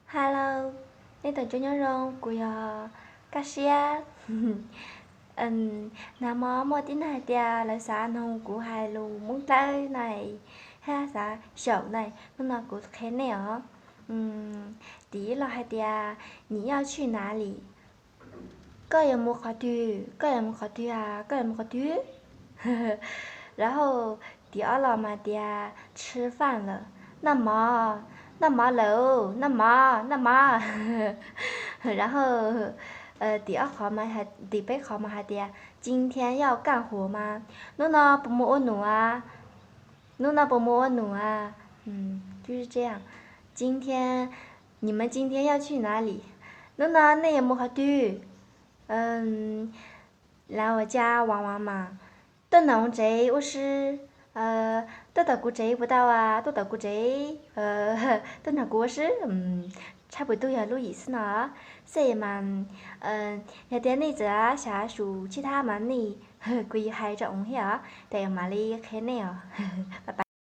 Hello, nej tau tsaug nyob zoo, kuv yog Kaj Siab. Nag hmo muaj tib neeg hais tias lawv xav noog kuv hais lus Hmoob Dlawb na, hab xav xyaum na, hnub no kuv qhia nej os. Tim ib los hais tias 你要去哪里? Koj yuav mus qhov twg? Koj yuav mus qhov twg a? Koj yuav mus qhov twg? Lawm, tim ob los mas tias 吃饭了, noj mov, noj mov lawm, noj mov, noj mov. Lawm, tim ob qhov, tim peb qhov mas hais tias 今天要干活吗? Hnub no puas mus ua num a? Hnub no puas mus ua num a? 今天, 你们今天要去哪里? Hnub no nej yuav mus qhov twg? 来我家玩玩嘛. Tuaj nrog kuv tsev ua si. Tuaj tom kuv tsev puas tau a? Tuaj tom kuv tsev, tuaj nrog kuv ua si. Tshaj plaws yog lub yim xwb no. Xij mas, yog tias nej txawm xav xyum tsib thab mas nej, kuv yuav hais rau ub thiab os, tas mam li qhia nej os.